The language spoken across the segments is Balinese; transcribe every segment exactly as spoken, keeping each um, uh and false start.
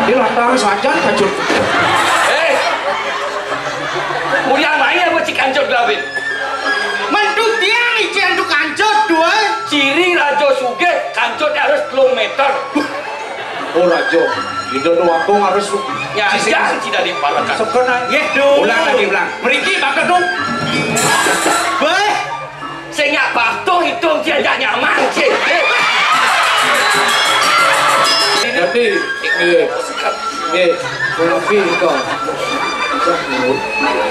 Ini lantaran sajan kancut. Eh, kuliah main apa cik kancut gelawin? Mentu tiang ician tu kancut dua. Ciri rajo sugih, kancut harus telung meter. Oh, rajo. Ida tu wakung harus. Ya, jangan tidak diparakan. Sekena. Yeh, dulu. Ulang lagi, ulang. Meriki bakal tu. Beh. Sing nyak patuh hitung dia nyak nyaman, cik. Jadi, nggih. Nggih, lebih kok.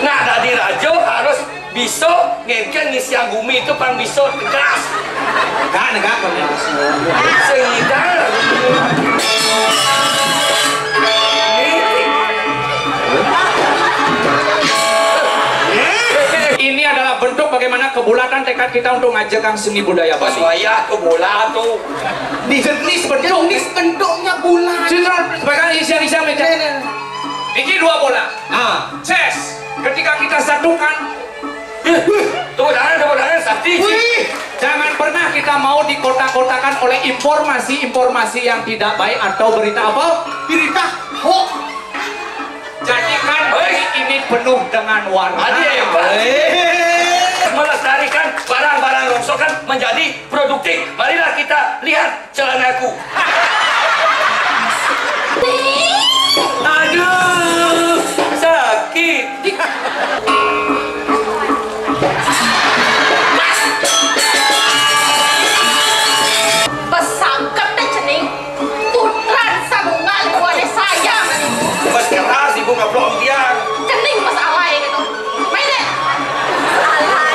Nah, dadi raja harus bisa ngengken ngisiang bumi itu pang bisa tegas. Negak, negak, Bang. Sing ngidang. Ini adalah bentuk bagaimana kebulatan tekad kita untuk ngajegang seni budaya Bali. Wayah kebulat tu. Di jenis bentuk. Jenis bentuknya bulat. Sini, sebagai isian-isian meja. Ini dua bola. Ah. Ces. Ketika kita satukan, tepuk tangan, tepuk tangan, sakti. Wih. Jangan pernah kita mau dikotak-kotakan oleh informasi-informasi yang tidak baik atau berita apa? Berita hoax. Jadikan ini penuh dengan warna. Ada yang hebat. Melestarikan barang-barang rongsokan menjadi produktif. Marilah kita lihat celanaku. Aduh, sakit. Pesangket deh cening. Putran sabunga libuane sayang. Pas keras ibu ngeblok tiang. Cening pas alai gitu. Main deh. Alai.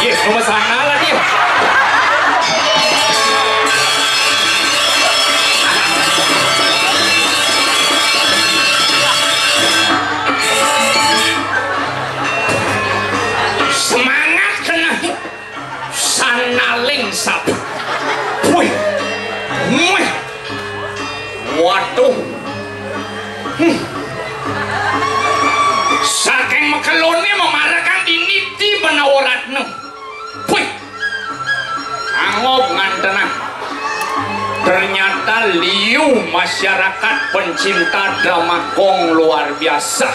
Yes, nomor sana lagi. Semangat kena. Sanaling sap. Wih. Wih. Waduh. Hmm. Saking mekelone memarekan diniti menawa ratna. Wih. Angob ngantenan. Ternyata liu masyarakat pencinta drama gong luar biasa.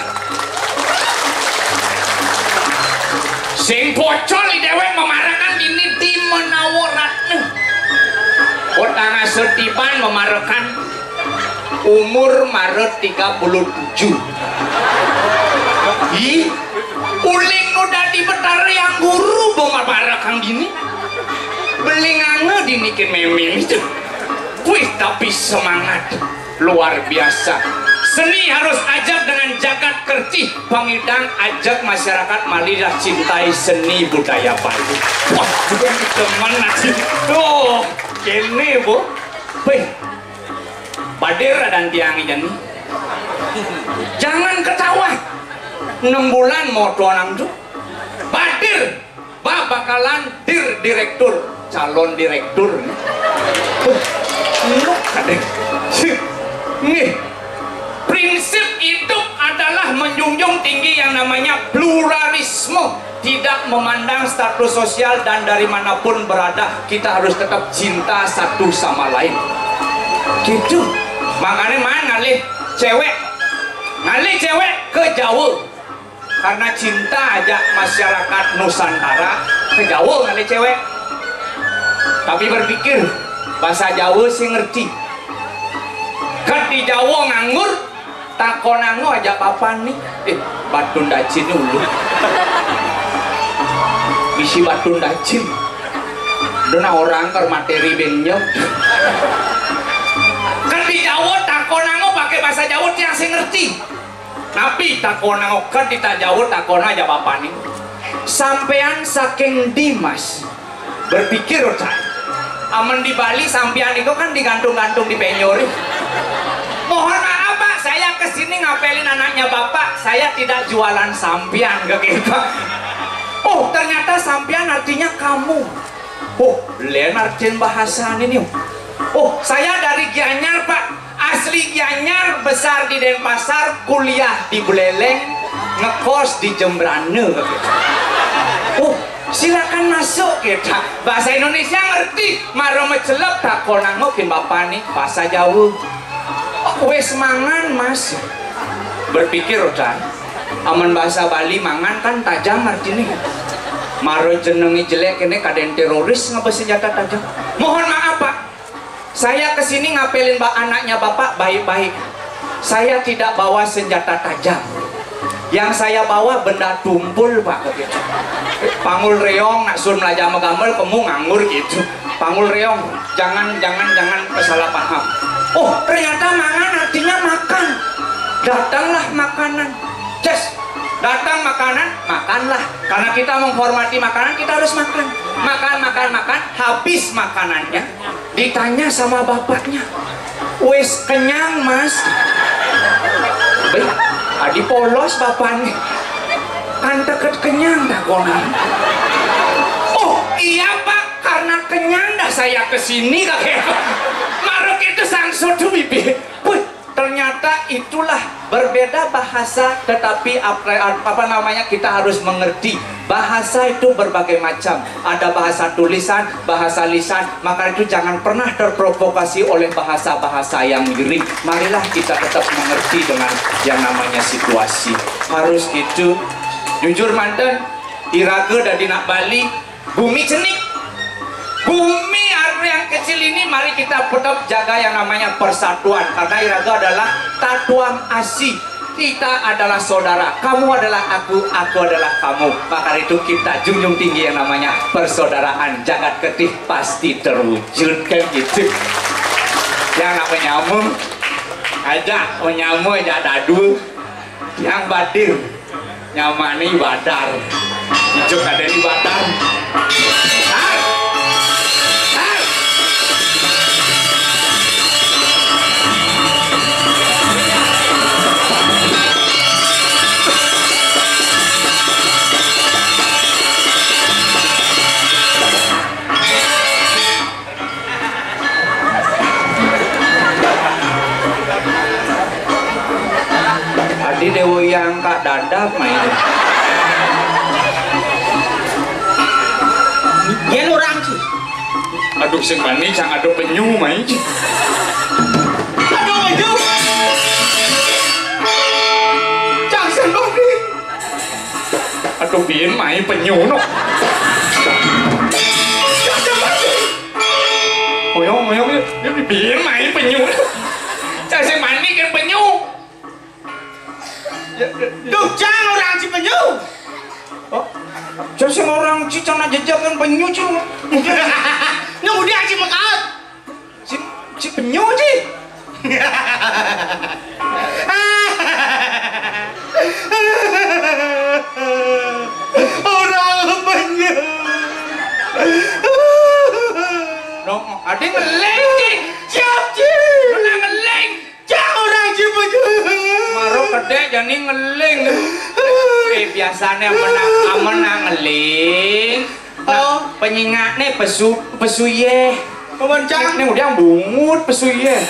Sing pocol i dewek memarekan dini di menawa ratna. Kota Ngasetiban memarekan umur mara tiga puluh tujuh. Ih, uling nu dadi Betara Hyang Guru memarekan dini. Belinganga dini kin memin itu. Wih, tapi semangat. Luar biasa. Seni harus ajeg dengan jagat kertih, pangidang ajeg masyarakat malih cintai seni budaya Bali. Wah, demen aja. Tuh, kene, Bu. Wih. Badir adan tiang ijen. Jangan ketawa. Enam bulan moto nang tu. Badir. Ba bakalan dir direktur, calon direktur. Nuk kadek. Nggih. Prinsip hidup adalah menjunjung tinggi yang namanya pluralisme, tidak memandang status sosial dan dari manapun berada, kita harus tetap cinta satu sama lain. Gitu. Makanya maan ngalih cewek, ngalih cewek ke Jawa. Karena cinta aja masyarakat Nusantara, ke Jawa ngalih cewek. Tapi berpikir, bahasa Jawa sih ngerti. Kan di Jawa nganggur, takonanga aja papan nih. Eh, batun dacin dulu. Bisi batun dacin. Dona orang ke materi benjok. Kan di Jawa takonanga pakai bahasa Jawa tiang sih ngerti. Napi takonanga, ked di Jawa takona aja bapaning. Sampean saking ndi, Mas? Berpikir, Cak. Amen di Bali sampean itu kan digantung-gantung di penjuri. Mohon maaf, Pak, saya kesini ngapelin anak Ya, Bapak, saya tidak jualan sampian, kata. Oh, ternyata sampian artinya kamu. Oh, lain artin bahasa ini. Oh, saya dari Gianyar, Pak. Asli Gianyar, besar di Denpasar, kuliah di Buleleng, ngekos di Jembrana, kata. Oh, silakan masuk, kata. Bahasa Indonesia ngerti, mara macelep takon anggo ken Bapak ni, bahasa Jawa. Wis mangan, Mas. Berpikir, Udan. Amun bahasa Bali, mangan kan tajam artiné. Mara jenengé jelék kéné kadén teroris ngaba senjata tajam. Mohon maaf, Pak. Saya ke sini ngapelin ba-, anaknya Bapak baik-baik. Saya tidak bawa senjata tajam. Yang saya bawa benda tumpul, Pak. Pangul reong, nak suruh melajah magamel, kamu nganggur gitu. Pangul reong, jangan, jangan, jangan salah paham. Oh, ternyata mangan artinya makan. Datanglah makanan. Ces, datang makanan, makanlah. Karena kita menghormati makanan, kita harus makan. Makan, makan, makan, habis makanannya. Ditanya sama bapaknya, "Wis kenyang, Mas?" Beh, adi polos bapaknya. Kan deket kenyang takonan. "Oh, iya, Pak, karena kenyang dah saya ke sini," kakek. Maruk itu sang soto bibi. Wih, ternyata itulah berbeda bahasa, tetapi apa, apa namanya, kita harus mengerti. Bahasa itu berbagai macam. Ada bahasa tulisan, bahasa lisan. Maka itu jangan pernah terprovokasi oleh bahasa-bahasa yang miring. Marilah kita tetap mengerti dengan yang namanya situasi. Harus gitu. Jujur manten, iraga dadi nak Bali, bumi cenik. Bumi yang kecil ini, mari kita tetap jaga yang namanya persatuan. Karena iraga adalah tatuang asi. Kita adalah saudara. Kamu adalah aku, aku adalah kamu. Maka itu kita junjung tinggi yang namanya persaudaraan. Jagat ketih pasti terwujud, kan gitu. Yang nak menyambung, aja menyambung aja dadu. Yang badir, nyamane Badar. Ijo kadeni Badar. Har! Har! Adi Dewa yang Kak Dadap main. Yen orang sih. Aduh, sing mani cang ada penyu main. Aduh, penyu. Cang sing mani. Aduh, biyen main penyu no. Cang sing mani. Oyong, oyong, ya, ya, biyen main penyu. Cang sing mani kan penyu. Ya, ya, ya. Duh, cang orang ci penyu. Oh, cang sing orang ci, cang nak jejak kan penyu ci. Nunggu dia ci mekat. Si, si penyu ci. Orang penyu. Dong, ada ngeling ci. Siap ci. Mana ngeling? Cang orang ci penyu. Maro kedek jani ngeling. Eh, biasanya amen, amen ngeling. Nah, oh. Penyingakne pesu, pesuye. Paman cang. Ning udah bungut pesuye.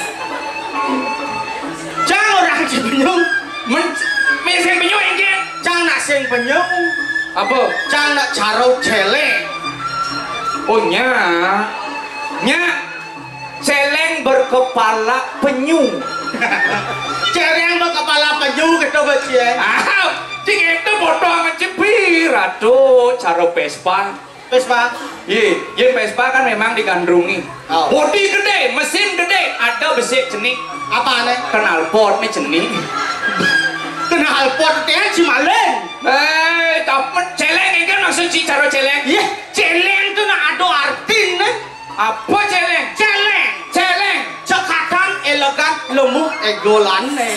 Cang orang ci penyu. Men, men sing penyu engke. Cang nak sing penyu. Apa? Cang nak caro celeng. Oh, nya. Nya. Celeng berkepala penyu. Celeng berkepala penyu gitu, Beci, ya. Ah, cing itu potongan cepir. Aduh, caro Vespa. Vespa. Iya, iya, Vespa kan memang digandrungi. Oh. Bodi gede, mesin gede, ada besi cenik. Apa nih? Knalpot nih cenik. Knalpot teh si maling. Eh, tapi celeng ini kan maksud si caro celeng. Iya, celeng tuh nak ada artin nih. Apa celeng? Celeng. Celeng. Cekatan, elegan, lemu, egolane.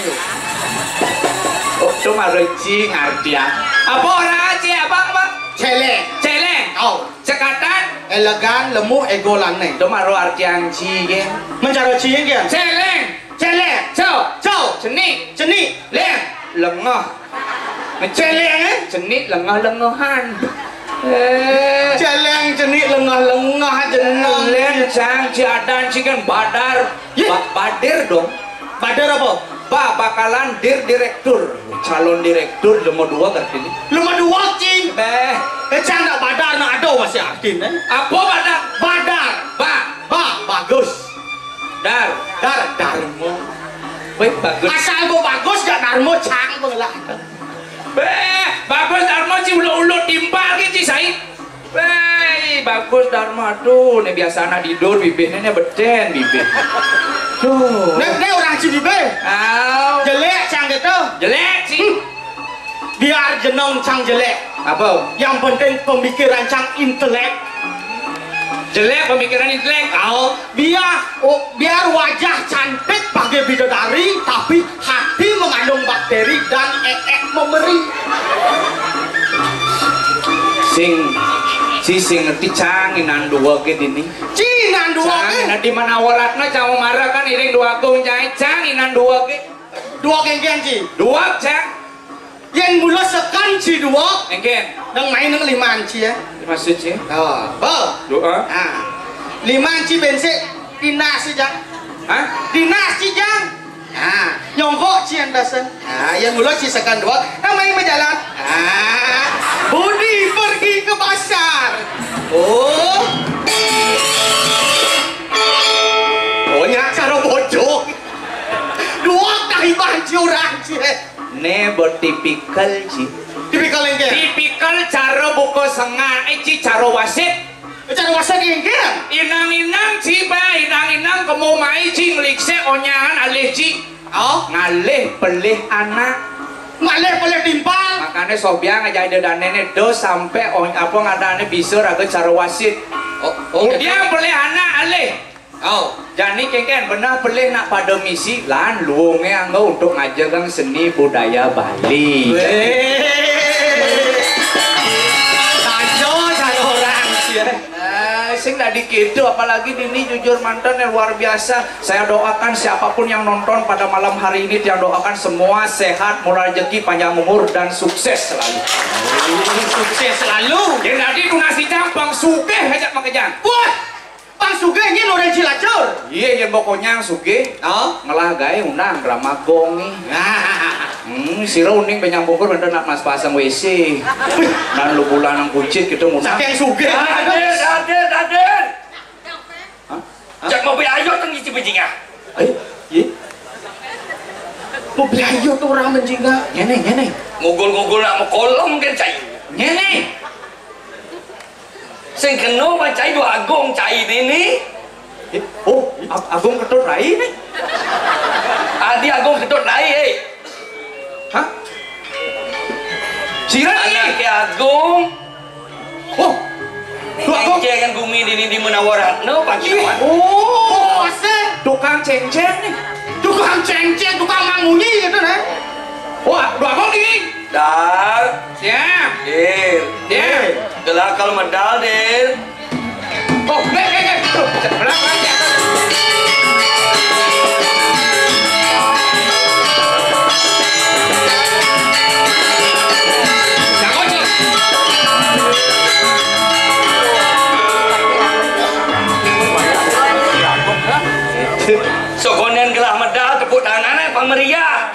Oh, itu mah Reci ngarti ya. Apa orang Aceh, apa, apa? Celeng. Celeng. Oh. Cekatan. Elegan, lemu, egolane. Itu mah ro artian ci, ya. Mencari ci, ya? Celeng. Celeng. Cau. Cau. Cenik. Cenik. Leng. Lengah. Céléng, eh? Cenit lengah-lengahan. Eh. Céléng cenit lengah-lengah jeneng. Lén cang ci adan ci kan badar. Yé. Ba-, badir dong. Badar apa? Ba, bakalan dir direktur. Calon direktur nomor dua berarti ini. Nomor dua, cing. Béh. Eh, cang nak badar, nak ada masih yakin, eh? Apa badar? Badar. Ba. Ba, bagus. Dar. Dar, Darmo. Wih, bagus. Asal gua bagus, gak Darmo, cang, gua ngelak. Béh, bagus Darmo, ci ulo-ulo timpal ki, ci sai. Wéh, bagus Darmo. Aduh, né biasa anak tidur, bibihné né betén, bibih. Duh. Né, né orang ci bibih. Au. Jelek, cang gitu. Jelek, ci. Hmm. Biar jeneng cang jelek. Apa? Yang penting pemikiran cang intelek. Jelek pemikiran intelek. Au. Biar, oh, biar wajah cantik bagai bidadari, tapi hati mengandung bakteri dan ek-ek memberi. Sing, ci sing ngerti cang inan dua gé dini. Ci inan dua gé. Cang inan di mana waratna cang marah kan iring dua gong cai cang inan dua gé. Dua gé, gé, ci. Dua cang. Yén mula sekan ci dua. Énggén. Nang main nang liman ci ya. Maksud ci? Oh, bo. Doa. Ah. Liman ci bensik dinas ci jang. Hah? Dinas ci jang. Ah, nyongkok ci andasan. Ah, yén mula ci sekan dua. Nang main berjalan. Ah, Budi pergi ke pasar. Oh. Oh, nyak cara bodoh. Dua kali banci orang ci. Né ba tipikal ci. Tipikal éngkén? Tipikal cara buka sengan, eh, ci cara wasit. Cara wasit éngkén? Inang-inang ci ba, inang-inang kemo mai ci ngliksik onyangan alih ci. Oh. Ngalih pelih anak. Ngalih pelih timpal. Makané sobiang aja ada danéné do sampai on-, apa ngadané bisa raga cara wasit. Oh, oh, kemudian gitu. Pelih anak alih. Oh. Jani kéngkén beneh pelih nak pada misi lan luungé anggo untuk ngajegang seni budaya Bali. Wéh. Saja, saja orang, ya. Eh, sing dadi kéto, apalagi dini jujur manten yang luar biasa. Saya doakan siapapun yang nonton pada malam hari ini, yang doakan semua sehat, murah rezeki, panjang umur, dan sukses selalu. Sukses selalu. Yang dadi tunas ijang pang sugih aja makejang. Wah! Pang sugih nyén orang Cilacap. Iya, yén pokoknya sugih. Oh. Ngelah gaé undang drama gong nih. Hmm, sira uning penyang bungkur bener nak mas pasang W C. Dan lu bulan nang kucit gitu ngundang. Saking sugih. Raden, Raden, Raden. Hah? Hah? Cak mau beli ayo teng isi bejinga. Ayo, iya. Mau beli ayo tuh orang bejinga. Ngene, ngene. Ngugul-ngugul nak mau kolom mungkin cai. Ngene. Sing kena pancai dua agung cai nini. Eh, oh, Ag-, Agung Ketut Rai nih. Adi Agung Ketut Rai, eh. Hah? Sira nih. Anak ke Agung. Oh, dua Agung. Cengcengan bumi dini di Menawaratno, Pak Kiwan. Oh, asik. Tukang cengceng nih. Tukang cengceng, tukang mangunyi gitu nih. Wah, dua Agung nih. Dar. Siap. Dir. Dir. Gelah kal medal, Dir. Oh, nih, nih, nih. Tuh, sebelah lagi. Jangan, Cik. Sokonen gelah medal, tepuk tangan, eh, pameriah.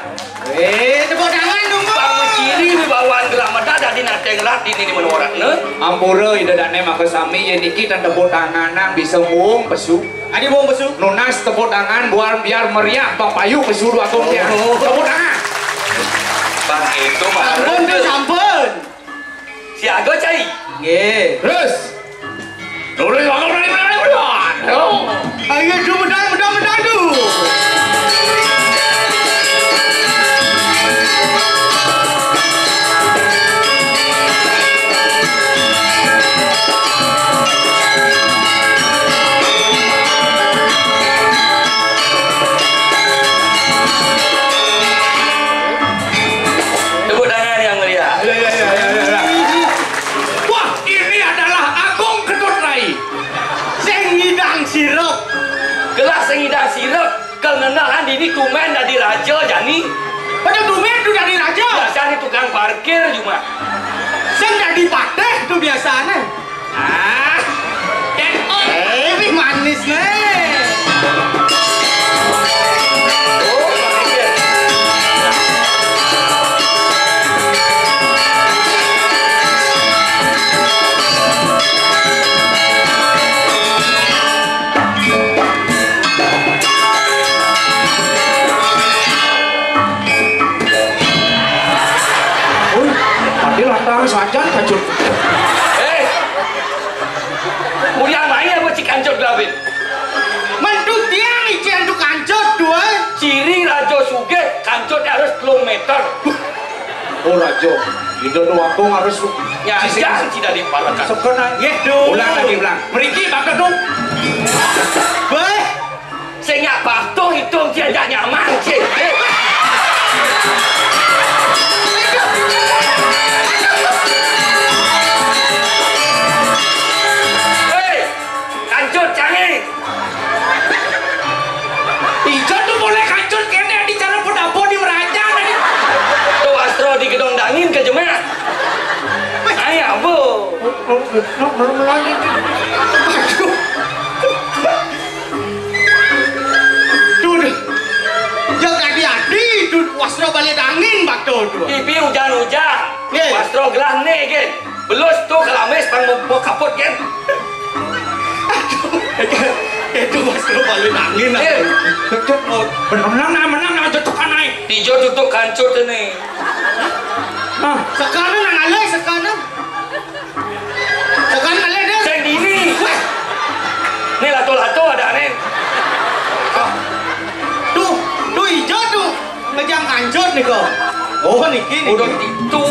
Eh, tepuk tangan dong, Bang. Bang Ciri wibawaan gelah medal dadi nateng rat dini di Menawaratna. Ampura Ida Dane maka sami yen niki tan tepuk tangan nang bisa muung pesu. Adi muung pesu. Nunas tepuk tangan buar biar meriah Bang Payu pesu dua agung ya. Oh. Tepuk tangan. Bang itu mah. Sampun, sampun. Siaga, cai. Nggih. Terus. Terus, aku berani, berani, berani. Ayo, tu, medal, medal, medal, tu. Tepuk tangan yang meriah. Ya, ya, ya, ya, ya, ya. Wah, ini adalah Agung Ketut Rai. Sing ngidang sirup. Parkir cuma. Sing dadi patih to biasane. Ah, eh, wih manis ne. Oi, tadi lantaran sajan, Kancut. Eh, kuliah main apa cik Kancut gelabin? Mentu tiang icen tu Kancut tu, eh. Ciri raja sugih, Kancut harus telung meter. Oh, raja. Ida tu wakung harus nyajang tidak diparakan. Sekena, yeh tu. Ulang lagi, ulang. Mriki bakat tu. Beh. Sing nyak patuh itung, cek nyak nyaman, cek. Hei, Kancut canggih. Ijo tu mulai Kancut kene di cara pendapo di Meraja tadi. Tu Astro di gedong dangin ke jemak. Ayo, Bu. Aduh. Duh, duh. Jang adi-adi, duh, wasra balik angin, Bak, duh, duh. Ibi ujan-ujan. Nggih. Wasra gelah ne, nggih. Belus tu kelamis pang mau, mau kaput, nggih. Aduh, itu wasra balik angin, eh. Cuk, cuk, mau. Bener, menang, nah, menang, nah, cocok, kan, naik. Ijo tutup Kancut ini. Nah. Sekarang nang alai, sekarang. Tekan malih, Dil. Sing dini. Wah. Ni lato-lato ada ni. Ah. Tuh, tuh ijo tuh. Ngejang Kancut nih kok. Oh, niki, niki. Udah itu.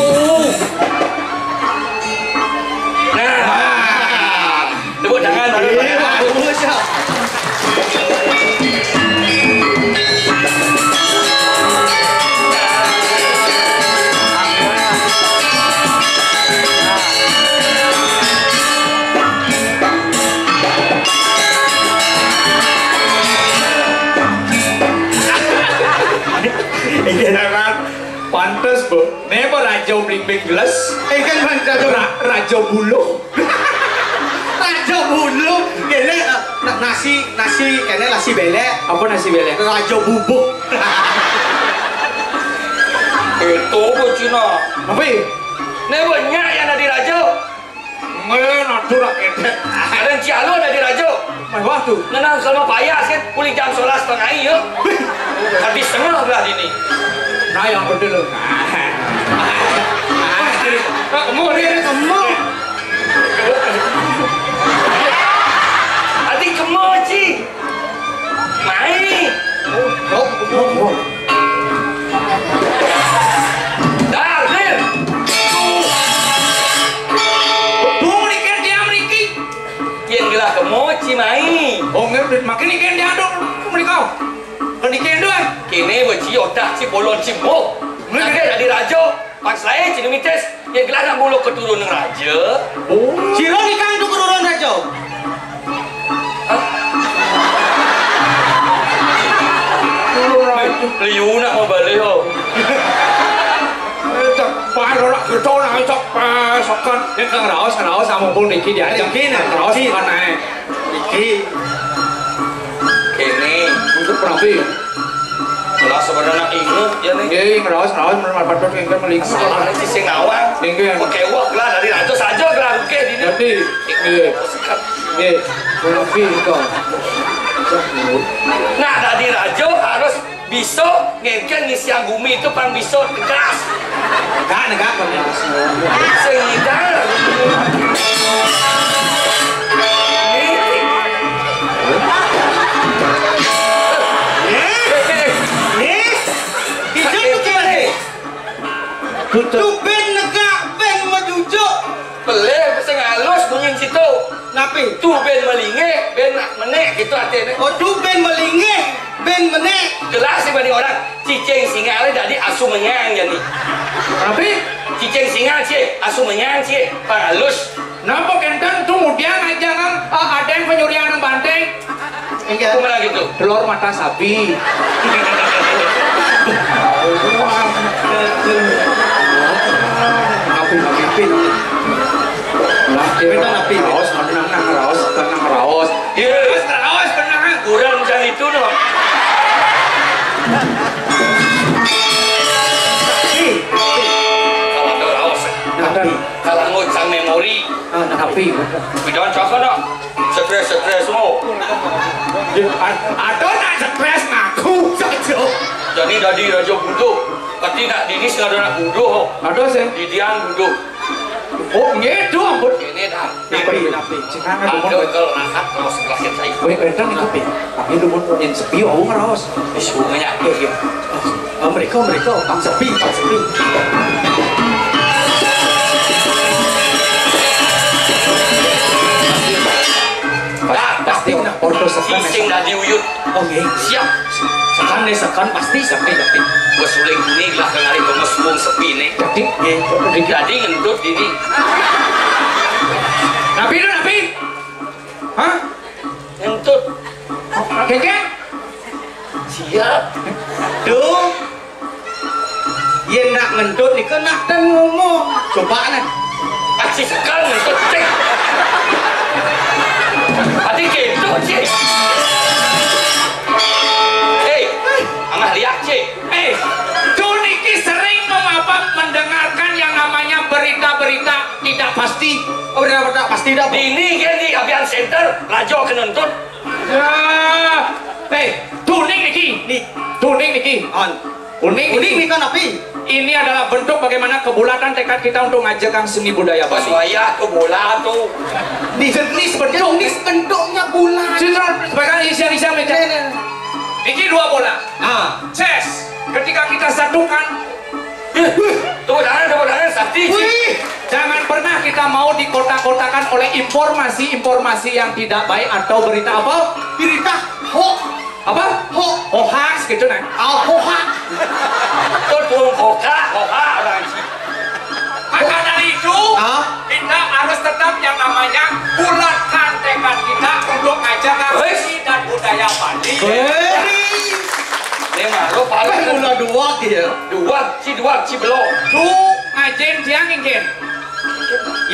Nah. Nah. Tepuk tangan, tepuk tangan. Iya, bagus, ya. Iki kan pantes, Bu. Napa Raja Blimbing Geles? Ingkang Raja Ra-, Raja Buluh. Raja Buluh. Kene, eh, na-, nasi, nasi, kene nasi belek. Apa nasi belek? Raja bubuk. Itu apa Cina? Apa ya? Ini banyak yang ada di Raja. Ngen, aduh, ra ketek. Ada yang cialo ada di Raja. Mewah tuh. Nenang selama payah sih, pulih jam sebelas setengah iya. Habis setengah belah ini. Nah, yang betul loh. Kamu ini kamu. Ati kemo, Ci. Mai. Oh, oh, oh. Dar, Lir. Bung, niki dia mriki. Yen gelah kemo, Ci, mai. Oh, nggih, makin niki diaduk mriko. Niki, Nduk, eh. Kene, Ci, otak, Ci, bolon, Ci, mbuh. Nggih. Nanti dadi raja. Pas lae jeneng mitis, ya gelar nak mula keturunan raja. Oh. Sira nikang tu keturunan raja. Hah? Liu nak mau balik, oh. Cepat, ora gitu, nak cepat, sokan. Ya, Kang Raos, Kang Raos, sama pun niki diajak. Niki, nah, Kang Raos, niki. Bukan naik. Niki. Kene. Untuk berarti. Lah sebenarnya inget ya nih. Nggih, ngraos, ngraos, men patut ingkang melingkar. Soalnya si sing ngawang. Nggih. Oke, wah, gelar dari raja saja gelar oke di ini. Jadi, nggih. Nggih, lebih itu. Nah, dari raja harus bisa ngengkeng ngisian bumi itu pang bisa tegas. Negak, negak, Bang. Sing ngidal. Nih. Nih. Nih. Ijo tuh gimana? Tuh ben negak, ben majujuk. Pelih sing halus bunyin situ. Napi? Tuh ben melinggih, ben menek gitu artinya. Oh, tuh ben melinggih, ben menek. Jelas dibanding orang. Cicing singa dadi asu menyang jani. Napi? Cicing singa, Ci, asu menyang, Ci, pang halus. Napa kenten tuh mudian aja kan, ah, ada yang penyurian yang banteng. Enggak. Aku malah gitu. Telur mata sapi. Pidan cakap nak. Stres, stres semua. Ada nak stres ngaku saja. Jadi dadi raja buduh. Kati nak dini sing ada nak buduh. Ada sih. Didian buduh. Oh, ngedo ampun. Ini dah. Napi, napi. Cina ada kalau rahat kalau sebelah saya. Weh, bentang itu pi. Tapi lu mau yang sepi, aku ngeraos. Isunya. Iya, iya. Mereka, mereka, Bang Sepi, Bang Sepi. Dah, pasti nak foto sekarang. Sing dah diuyut. Oke, siap. Sekarang deh, sekarang pasti sampai tapi. Bos uling kuning lah kali bos wong sepi nih. Jadi, jadi ngentut ini. Napi lu, napi? Hah? Ngentut. Keke? Siap. Duh. Yen nak ngentut nika nak ten ngomong. Coba nih. Aci sekal ngentut cek. Ati kentut cek. Hei, amah liak cek. Eh, Jun iki sering mengapa mendengarkan yang namanya berita-berita tidak pasti. Oh, berita tidak pasti dah. Ini kan di Abian Center, Rajo Kenentut. Ya. Eh, tuning niki. Nih, tuning niki. On. Unik. Unik nih kan api? Ini adalah bentuk bagaimana kebulatan tekad kita untuk ngajakkan seni budaya Bali. Pas wayah kebulatan tuh. Di jenis bentuk, jenis bentuknya bulat. Citra, sebagai isian-isian meja. Ini dua bola. Ah. Ces. Ketika kita satukan, tepuk tangan, tepuk tangan, sakti. Wih. Jangan pernah kita mau dikotak-kotakan oleh informasi-informasi yang tidak baik atau berita apa? Berita hoax. Apa? Ho, hoax gitu nah. Ah, hoax. Itu dong hoax, hoax orang sih. Maka dari itu, kita harus tetap yang namanya bulatkan tekad kita untuk ngajakkan seni dan budaya Bali. Ini mah lo paling mula dua ya. Dua, si dua, si belum. Tuh, ngajen tiang ingin.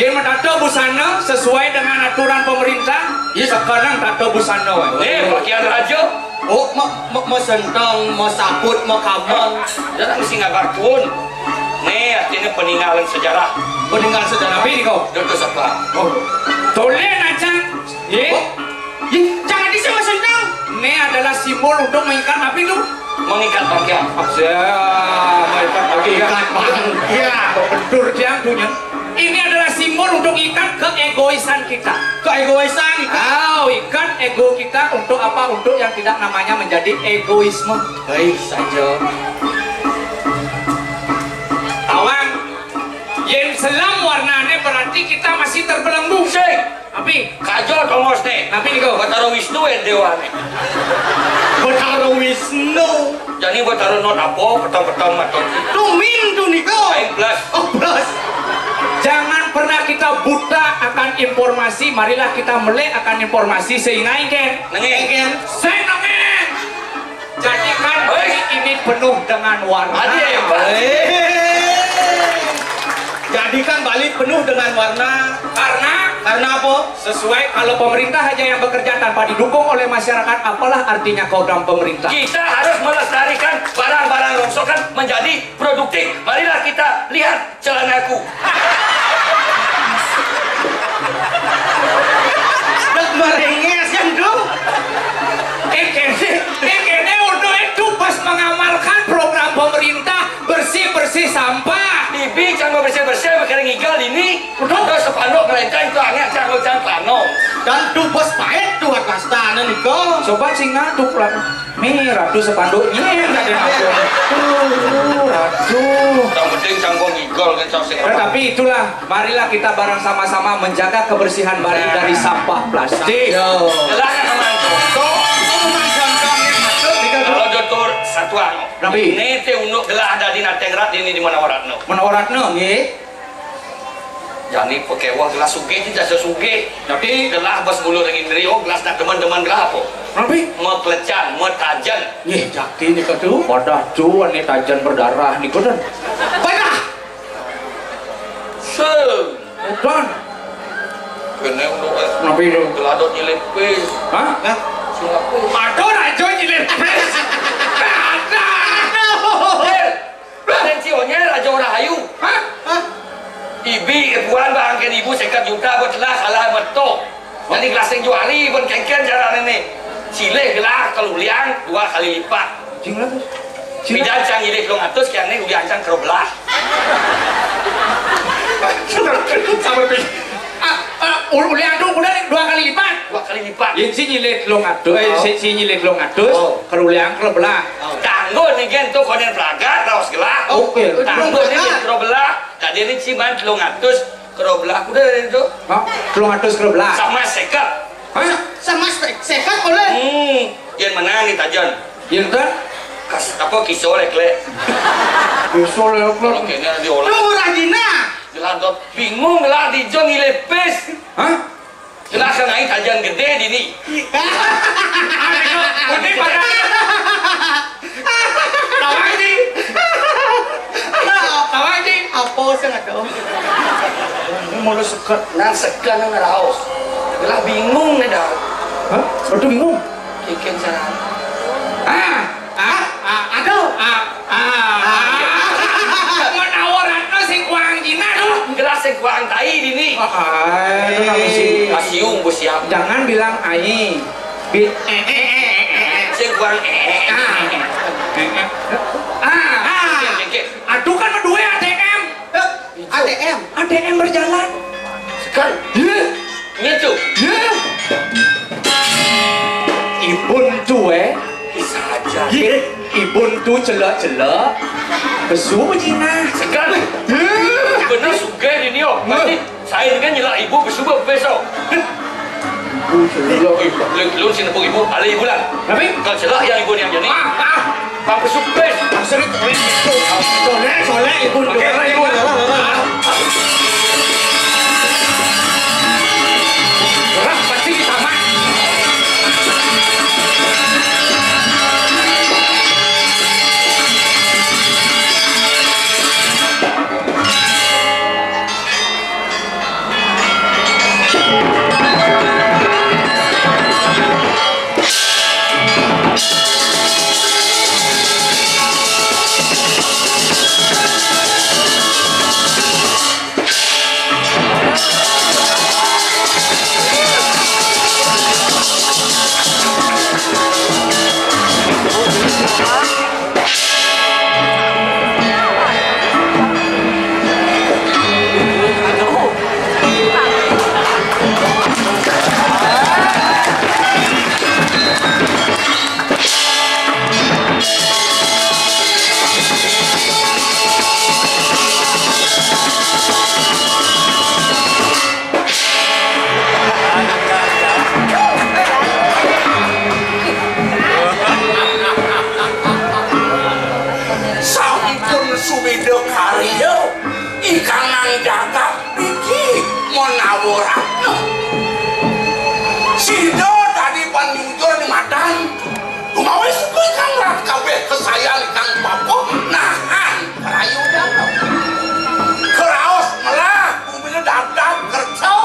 Yen matata busana sesuai dengan aturan pemerintah, ya sekarang tata busana wae. Eh, pakaian raja. Oh, ma, ma, ma sentang, ma saput, ma kamang. Jangan mesti ngabar tuun. Nih, artinya peninggalan sejarah. Peninggalan sejarah apa ini kau? Duduk sebelah. Oh. Tulen aja. Ye? Oh. Ye, jangan di sini ma sentang. Ini adalah simbol untuk mengikat apa itu? Mengikat pakaian. Ya, mengikat pakaian. Mengikat pakaian. Ya, betul dia punya. Ini adalah simbol untuk ikat keegoisan kita. Keegoisan kita. Ah, ikat ego kita untuk apa? Untuk yang tidak namanya menjadi egoisme. Baik saja. Tawang, yen selam warnanya berarti kita masih terbelenggu. Sing. Tapi kajol tongos nih. Tapi nih kok. Batara Wisnu ya dewa nih. Batara Wisnu. Jadi Batara not apa? Petang-petang maton. Tumin tuh nih kok. Aing plus. Oh, plus. Jangan pernah kita buta akan informasi. Marilah kita melek akan informasi sehingga ingin. Nengin. Sing nengin. Jadikan Hei. Bali ini penuh dengan warna. Adi, ya, Pak. Hei. Jadikan Bali penuh dengan warna. Karena Karena apa? Sesuai kalau pemerintah aja yang bekerja tanpa didukung oleh masyarakat, apalah artinya program pemerintah? Kita harus melestarikan barang-barang rongsokan menjadi produktif. Marilah kita lihat celanaku. Dak merenges kan tuh. Eh kene, eh kene udah itu pas mengamalkan program pemerintah bersih-bersih sampah. Bibi cang bersih-bersih makanya ngigal ini. Udah spanduk ngelenteng tuh angin cang cang plano. Dan tuh bos pahit tuh kastana nih kok. Coba sing ngaduk lah. Nih, ratu spanduknya ada apa? Tuh, ratu. Yang penting cang gua ngigol kan cang sing. Tetapi itulah, marilah kita bareng sama-sama menjaga kebersihan Bali dari sampah plastik. Yo. Jelas sama itu. Tuh, oh, Mas Ganteng yang masuk di Kalau dokter satuan. Tapi ini teh unduk gelah ada di Natengrat ini di mana waratno. Mana waratno, nggih? Jani pakéweh gelah sugih, ti jasa sugih. Tapi gelah bos bulu ring indrio, gelah nak demen-demen gelah apa? Tapi maklecan, matajen. Nggih, jaki nika tu. Wadah tu, ane tajen berdarah niku, dan. Wadah. Se. Udan. Kene untuk es. Napi tu? Gelah dot nyelip pis. Hah? Hah? Sulap pis. Aduh, raja nyelip pis. Ada. Aduh. Raden Cionya Raja Rahayu. Hah? Hah? Ibu Bi, puan bang angken ibu seket juta buat lah, salah metok. Jadi gelas sing juari pun kengken cara nenek. Silih gelah kaluliang dua kali lipat. Cing lah. Cing. Bidan cang nyilih telung atus, kian ni uliang cang kero belah. Sabar, Pi. Ah, ah, ul-, uliang tu udah dua kali lipat. Dua kali lipat. Yen si nyilih telung atus, eh, oh, si, si nyilih telung atus, oh, kaluliang kero belah. Oh. Tanggo ni gen tu konen pelagat, raos gelah. Oke. Tanggo ni gen kero belah. Tadi ni ciman telung atus. Kero belah kuda dari tu. Hah? Telung atus kero belah. Sama seket. Hah? Sama se-, seket boleh. Hmm, yang mana ni tajan? Yang tu? Kas, apa, kiso lek-lek. Kiso lek-lek. Kalau kayaknya diolah. Lu murah Cina. Jelas dot bingung lah di John Ilepis. Hah? Jelas kan ai tajan gede di ni. Putih pada. Tawang, Ji. Tawang, Ji. Apa sih nggak tahu? Ini mulai seket. Nang seket, nang raos. Lah bingung nih dah. Hah? Betul bingung? Bikin cara. Ah, ah, ah, aduh, ah, ah, ah. Mau nawaran no sing kuang Cina tuh. Jelas sing kuang tai di ni. Ah, ah, itu kenapa sih? Kasiung, Bu, siap. Jangan bilang ai. Bi-, eh, eh, eh, eh, eh. Sing kuang, eh, eh. Ah. Eh, eh. Ah. Ah. Oke, oke. Aduh, kan berdua A T M. Eh, A T M. A T M berjalan. Sekarang. Iya. Ngecu. Iya. Ibun tu, eh. Bisa aja. Iya. Ibun tu celak-celak. Besu Cina. Sekarang. Iya. Bener suka ini, oh. Iya. Berarti saya dengan nyelak ibu besuba besok. Ibu celak. Ibu, lu, lu sini, Bu, ibu, ada ibu lah. Tapi kalau celak yang ibu yang jadi. Ah, ah. Bang besuk bes. Maksudnya, soleh, soleh, ibu. Oke, ibu. Orang pasti di taman. Sampun suwida karya, ingkang nang jagat niki menawa ratna. Sida tadi pan nyujur di madan, dumawis suka kang rat kabeh kesayan kang papa nahan prayodana. Keraos melah bumine dadap kerca.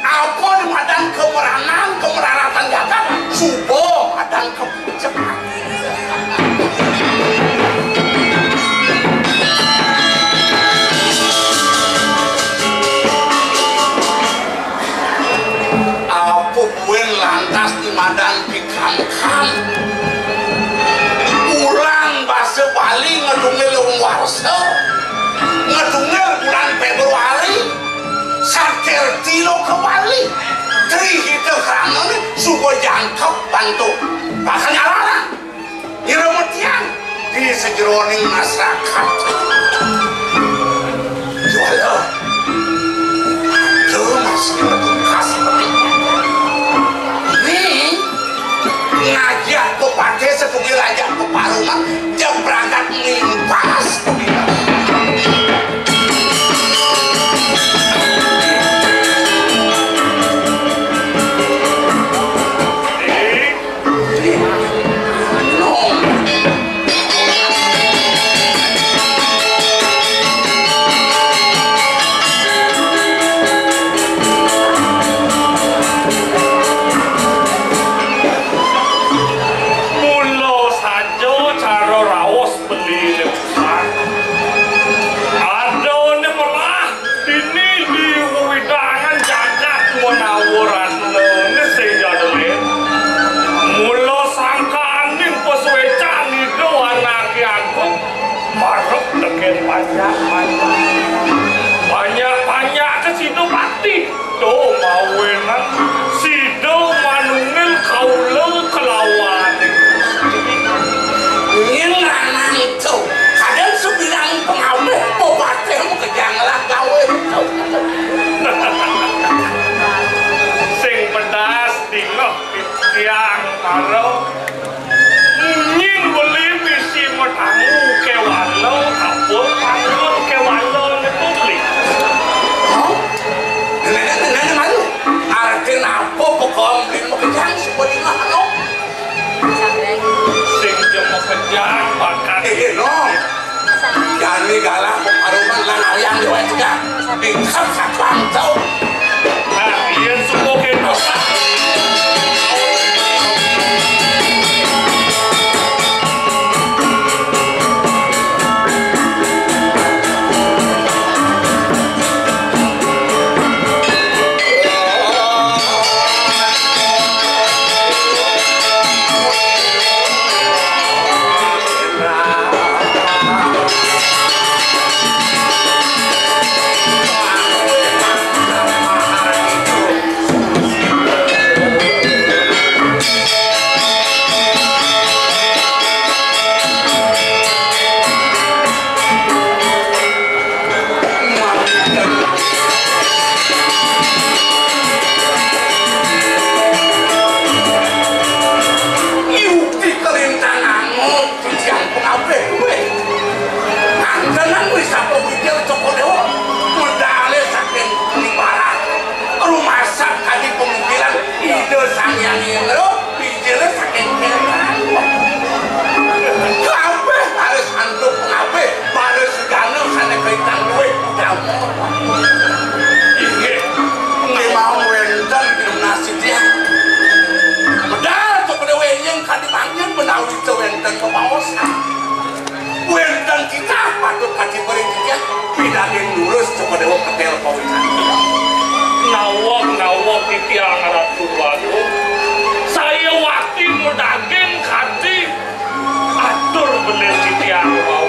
Apa ni madan kemeranan, kemeraratan jagat, suba madan kepucuk ati. Apa buin lantas ni madan pikangkan? Ulang basa Bali ngedungil wong warsa, ngedungil bulan Februari, satir tilo ke Bali. Tri hita kramane suba jangkep bantu. Bakal nyalaran. Nyiremetian di sejeroning masyarakat. Juara. Aduh, masih bertugas. Ini ngajak ke pantai setunggal aja ke parungan, jam berangkat mimpas. Banyak, banyak. Banyak, banyak ke situ bakti. Tuh, mawenan sida manungil kaula kelawan. Nyen lanang to, kadang sebilang pengawih, bupati makejang lah gawe to. Sing pedas dingeh titiang mara. Nying beli misi matamu kewala, apa panggon kewala ngetuli. Hah? Nenek, nenek, nenek, arti napa pekawang beli makejang sebenarnya, anu? Sing ja makejang bakat. Eh, no. Jani galah peparuman lan awiang dewek cegah. Bingkam satuan tau. Nah, iya suku kita. Yukti kalintang angot, titiang pangabih kuwi. Kantenan wis apa pikir Cokor Dewa. Medale saking Kuning Barat. Rumasak kadi pamikiran Ida Sang Hyang Indra. Bijilé saking kéwan. Kabéh harus antuk ngabéh, harus segana sané kaitang duwé utama. Inggih, kémaon wénten pinunasi tiyang. Medal to kedéwé yén kadi mangkin menawi to wénten pabaosan. Wénten titah patut kacipering titiang, pinaging lurus Cokor Déwa ketél pawikan. Naweg, naweg titiang Ratu Déwagung. Saya wati medaging kadi atur bener titiang wau.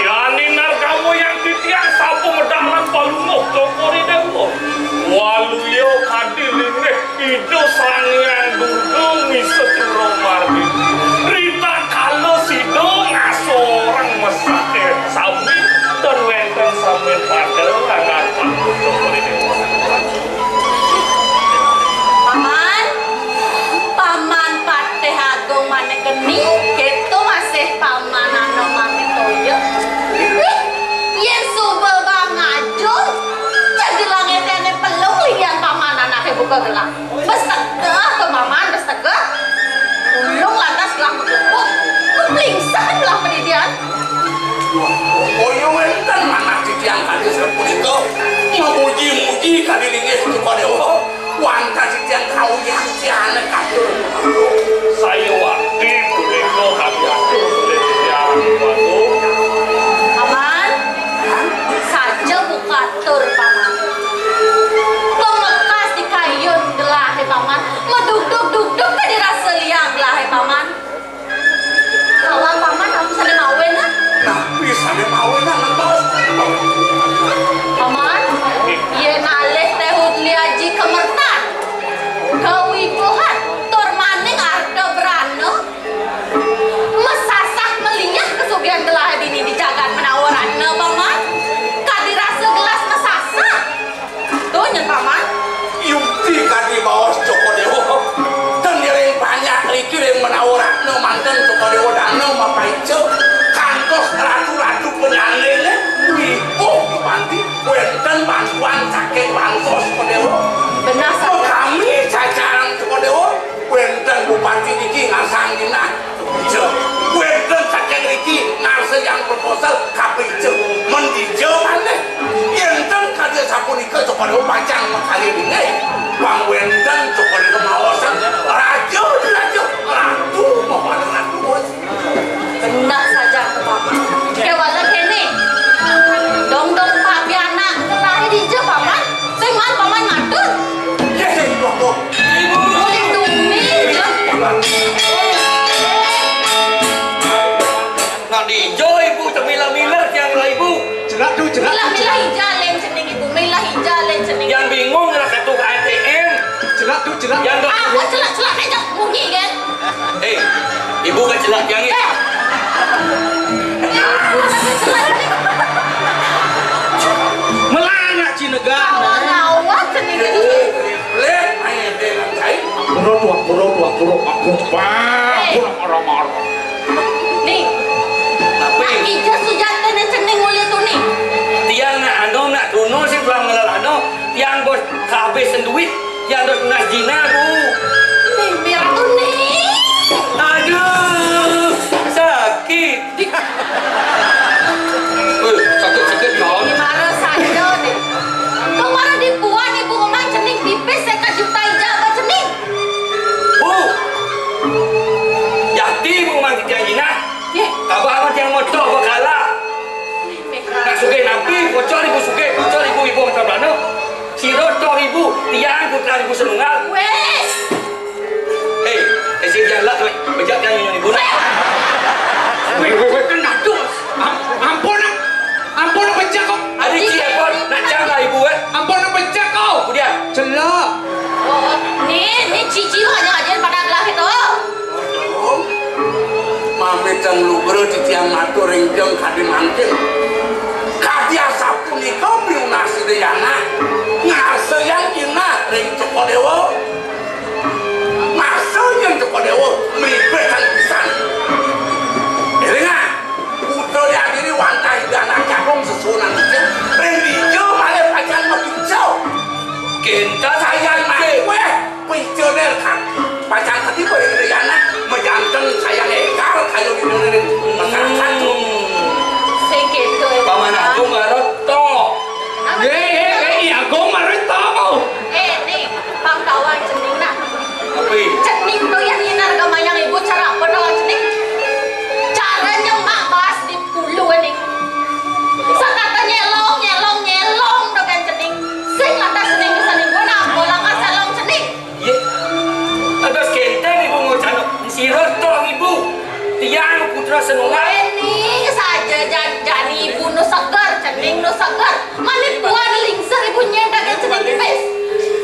Yani narkamu yang titiang sampun medalan palungguh Cokor Déwa. Waluya kadi linggih Ida Sang Hyang Durga misa cura margi. Rita kala sida ngasorang mesake sami dan wénten sami pada langan panggung. Paman, Paman Patih Agung Manik Geni, kéto masih Paman Anom Amit Toya. Wih, yén suba bang ajul, jeg gelang éténé pelung lian Paman anaké buka gelang. Bes tegeh to Paman, bes tegeh. Ulung lantas gelah meglepuk, keplingsan gelah padidian. Wah, kaya wénten manah titiang kadi sapunika. Memuji-muji kadi linggih Cokor Déwa. Wantah titiang kawiaktiané katur. Saya wati punika kadi atur oleh titiang Déwagung. Paman, saja buka tur, Paman. Pamekas di kayun gelahé, Paman. Medugdug-dugdug tadi rasa liang gelahé, Paman. Kawang Paman, aku sané mawin, ah. Nah, bisa deh mawin, ah, nang baos. Paman, yén alih téhun liaji kemertan, kawibuhan, tur maning arta brana, mesasah melinyah kesugihan gelahé dini di jagat menawa ratna, Paman. Kadi rasa gelas mesasah. Tuh, nyén Paman. Yukti kadi baos Cokor Déwa. Ten ngiring panjak riki ring menawa ratna manten Cokor Déwa dana mapaica. Kantos ratu-ratu penyandingé wibuh di panti. Wénten bantuan saking bangsa Cokor Déwa. Benar, Sang. Kami cacaran Cokor Déwa. Wénten bupati niki ngarsang jinah. Ija. Wénten saking niki ngarsa yang proposal kapica. Men dija maneh. Yénten kadi sapunika Cokor Déwa pacang makarya dingeh. Pang wénten Cokor Déwa maosan. Raja di raja, ratu mapada ratu. Genah saja aku, Paman. Kéwala kéné. Dong-dong papianak gelahé dija, Paman. Sing maan Paman matur. Nggih, Ibu. Mulih tuni, Jun. Nah, dija Ibu cemila-mila tiang Bukan celak tiang ni. Eh. Melana cinegah. Awak, awak ceningin. Leh, ayo deh, langkai. Buruk, buruk, buruk, buruk, buruk, buruk, buruk, marah-marah. Nih. Apa? Ija Sujata ne cening uli tu nih. Tiang nak anu, nak tuno sih, pulang ngelal anu. Tiang bos kehabisan duit. Yang dos tunas jina, Bu. Mimpi Ratu nih. Aduh, sakit. Eh, sakit-sakit ya. Ini marah saja nih. Kemarin dibuat ibu ngomong cening pipis seka juta ija apa cening. Bu, yati ibu ngomong titiang jina. Ye. Abah amat yang motor bakala. Nak sugih nampi, bocor ibu sugih, bocor ibu, ibu motor belana. Sira toh ibu, tiang putra ibu senunggal. Weh. Hei, isi tiang lah, weh. Bejak tiang nyunyun ibu nak. Weh, weh, weh, kan nadus. Am-, ampun, nak. Ampun, nak bejak kok. Adik cik, ampun. Nak cang lah ibu, eh. Ampun, nak bejak kok. Kemudian. Celak. Oh, ni, ni cici lo aja aja pada gelah itu. Mami teng lugra titiang matur ring jeng kadi mangkin. Kadi asapunika pinunas Ida Yana. Ngarsayang jinah ring Cokor Dewa. Masa yen Cokor Dewa mripatang pisan. Elingan, putra yadini wantah Ida Anak Agung sesuunan dija. Ring dija malih pacang mapica. Kénten sayan malih wéh. Picané kan. Pacang katiba ring Ida Yana, majanteng sayan égal kayun dina ring masarakat. Hmm. Sing kéto, Paman Agung marep to. Apa? Yé, yé, yé, I Agung marep to. Eh, nih, pang tawang cening nak. Apa? Cening to yan nyinar gamayang ibu cara apa tawang cening? Cara nyemak baas di pulu ning. Sakata nyelong, nyelong, nyelong to kan cening. Sing lantas cening pisan ibu nak bola selong cening. Yé. Ados kénten ibu ngucap, sira toh ibu. Tiang putra senunggal. Ini saja jan-, jani ibu nu seger, cening nu seger. Mani puan lingsir ibu nyén kagak cening tipis.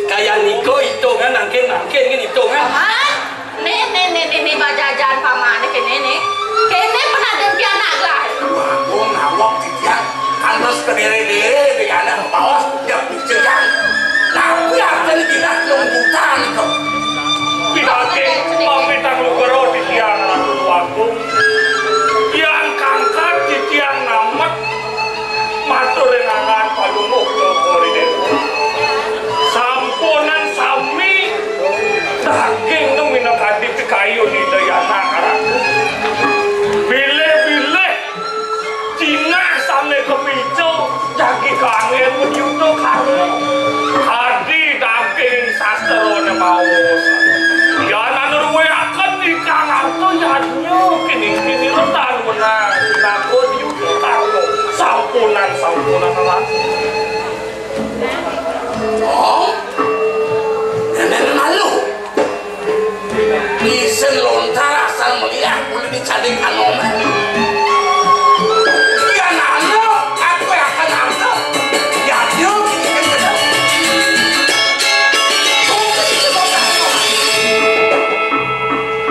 Kaya niko hitungan mangkin-mangkin ngin hitungan. Paman, nih, nih, nih, nih, nih, bajajan paman, nih, kéné, nih. Kéné pernah dengki anak lah. Wah, gua ngawak titiang. Kantos kadéré-déré, béjana mabaos, ya picegang. Napi artin jinah lunggutan to? Pinagih pamit lugra titiang Ratu Agung. Tiang kangkat titiang namet. Matur ring angan palungguh Cokor Dewa. Sampunang sami daging nu minakadi pikayun Ida Yana Ratu. Bilih-bilih Jinah sané kapica jagi kanggén madyuda karma. Kadi daging sastrané maos. Yan anuruhaken ikang arta yadnya kini-kini retan wenang pinaka dyuda karma. Sampunang, sampunang, Ratu. Oh, nenek malu. Isin lontar asal meliak, boleh dicari anom. Yan ana, aku akan asa. Yan yo, bikin gedé.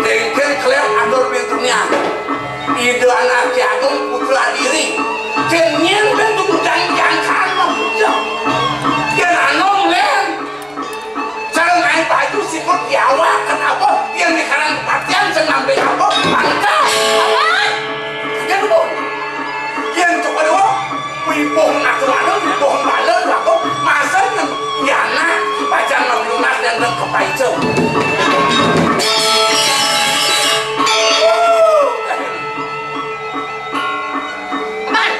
Tengken keliat atur pintunya. Ida Anak Agung putra diri. Kén nyén ben tuh bujang jangkaan mah bujang. Yan anom, Lén. Sareng aé baju sikut diawak, kenapa? Yén di karang kepatihan sing ngambil apa? Pangkat. Apa? Kerja dulu. Yén coba dulu. Wibuh nak kemana? Wibuh malam, apa? Masa yang yana pacang ngelunas dan nang kepaica. Man.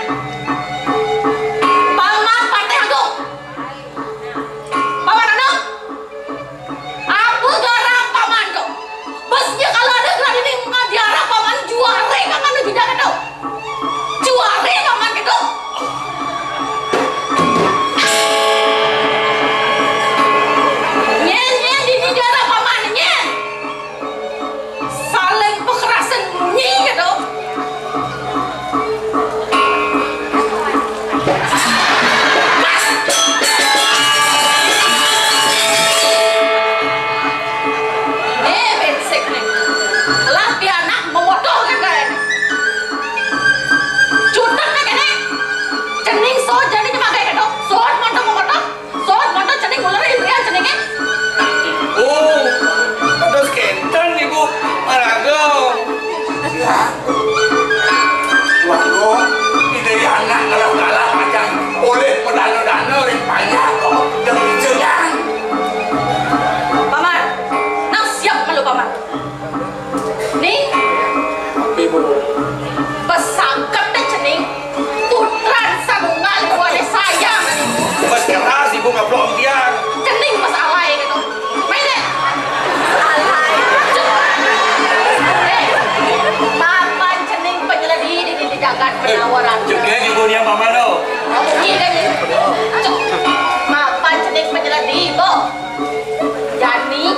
Paman Patih Agung. Paman Anom. Apa garang paman to? Bes nya kalau ada geladi ning ngadiara paman juare paman nu juda keto. Juare paman keto. Yang paman, oh. Iya, kan? Cuk, mapan cening penyeledi, Bo. Jani,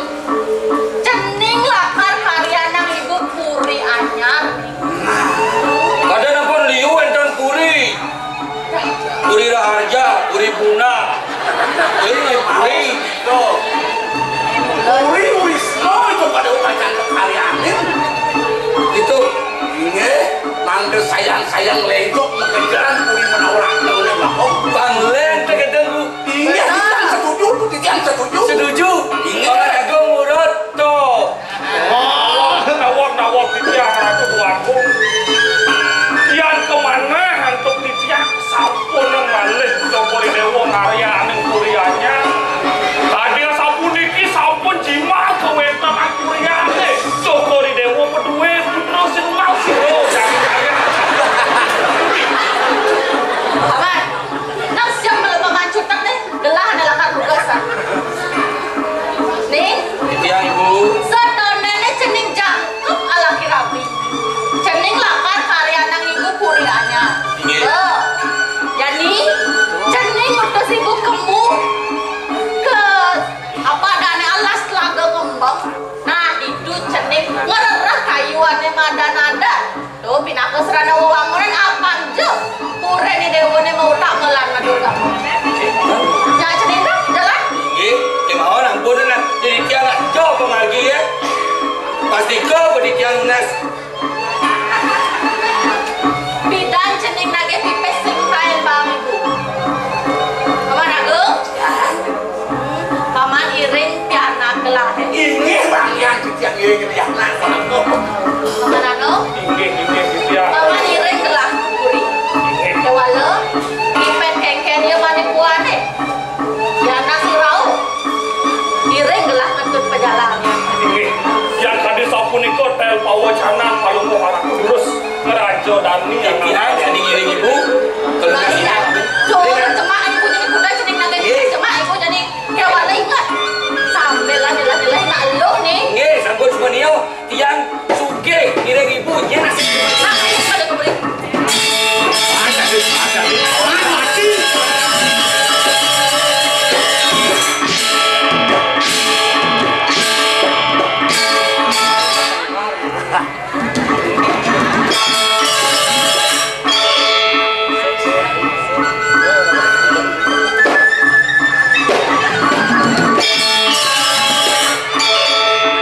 cening lakar karyanang ibu puri anyar. Kada nampun liu enten puri. Puri Raharja, puri Buna. Ini puri. Tuh. Puri Wisnu itu pada upacara karyanin. Itu. Inggih, mangda sayang-sayang lenggok makejaran puri Manawaratna, Bapak. Panglen tegedeku. Inggih, titiang setuju, titiang setuju. Setuju. Inggih. Paman Agung nurut, tuh. Wah, nawang-nawang titiang, Ratu Tuanku. Yan kamanah antuk titiang, sampun malih Cokor I Déwa ngaryaning puri anyar. Kadi sapuniki sampun jimat kawéntenan puriané. Cokor I Déwa madué putra sing masira. Paman, nang siang malam paman cutek nih, gelah ada lakar tugas, ah. Nih, titiang, Ibu. Satonané cening jangkep alaki rabi. Cening lakar karyanang ibu puri anyar. Inggih. Tuh. Jani, cening utus ibu kemu ke apa adané alas Telaga Ngembang. Nah, ditu cening ngrereh kayuané madan-adan. Tuh, pinaka sarana wewangunan apang ja. Puri I Déwané mautak ngelan madurga. Ya, cening tuh, jalan. Nggih, kémaon ampun nah. Jadi tiang aja pamargi ya. Pastika budi tiang lunas. Bidan cening nagih pipis sing kain bang ibu. Paman Agung? Paman iring pianak gelah. Inggih, Bang Yan, titiang iring pianak. Paman Agung? Inggih, inggih, titiang. Paman iring gelah puri. Inggih. Kéwala, ipet kéngkén ya mani puané. Yan nasi rauh. Iring gelah ngentut pajalan. Inggih. Yan kadi sapunika tel pawacanan Palungguh Ratu Durus ngraja dani. Titiang jani ngiring ibu. Kalau nasi. Cuman cemak ibu jadi kuda, jadi nagih. Inggih. Cemak ibu jadi kéwala inget. Sambil lah jelas-jelas nak eluh nih. Nggih, sampun sumaniya. Tiang sugih ngiring ibu, nggih, nasi. Nah, ada kembali. Ada, ada, ada. Mati.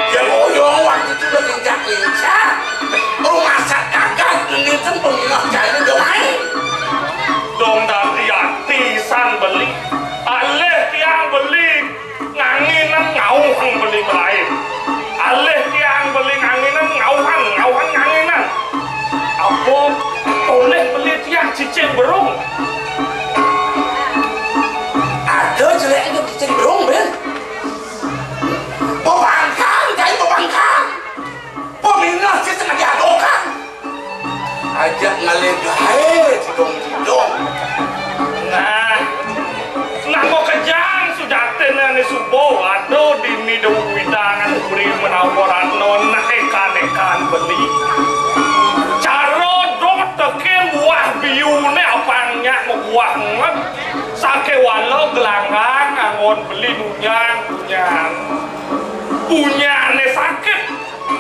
Ya, ngoyong waktu itu udah lincah-lincah. Rumah sakit gagah, nginten pemindah jahil udah main. Dong dadi ati san beli. Alih tiang beli. Nganginan ngauhang beli malaib. Alih tiang beli nganginan ngauhang, ngauhang nganginan. Apa tolih beli tiang cicing berung? Ada jelek itu cicing berung, Ben. Pemangkang, kain pemangkang. Pemindah cicing diadokan. Ajak ngalih gaé tidong-tidong. Nah, nah kok kejang sujatiné ané suba ada dini dewa widangan puri menawa ratna nah ékan-ékan beli. Cara dot tekén buah biuné apang nyak mabuah nget. Sakéwala gelanggang anggon beli nunyang punyan. Punyané sakit.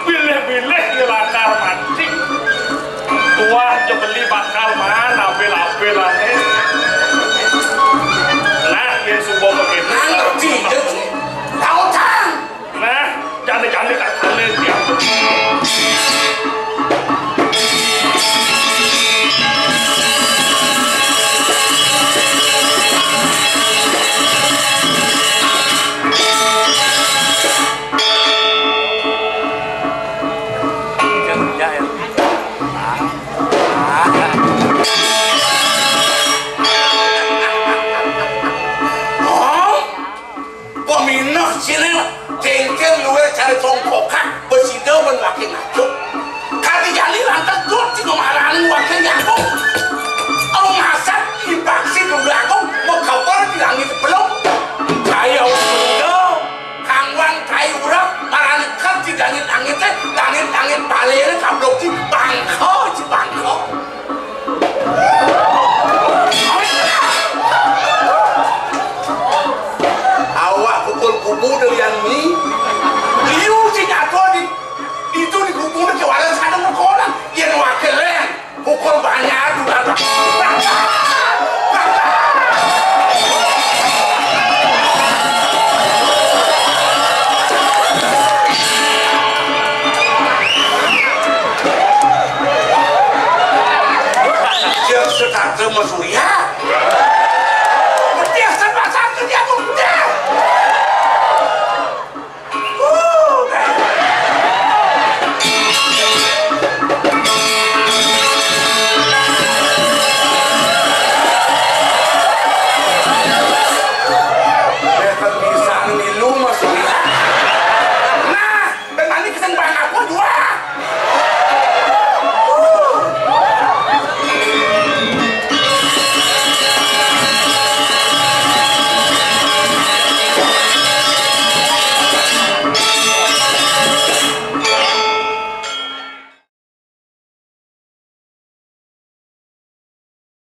Bilih-bilih ya lakar mati. Tuah ja beli bakal maan abil-abil lan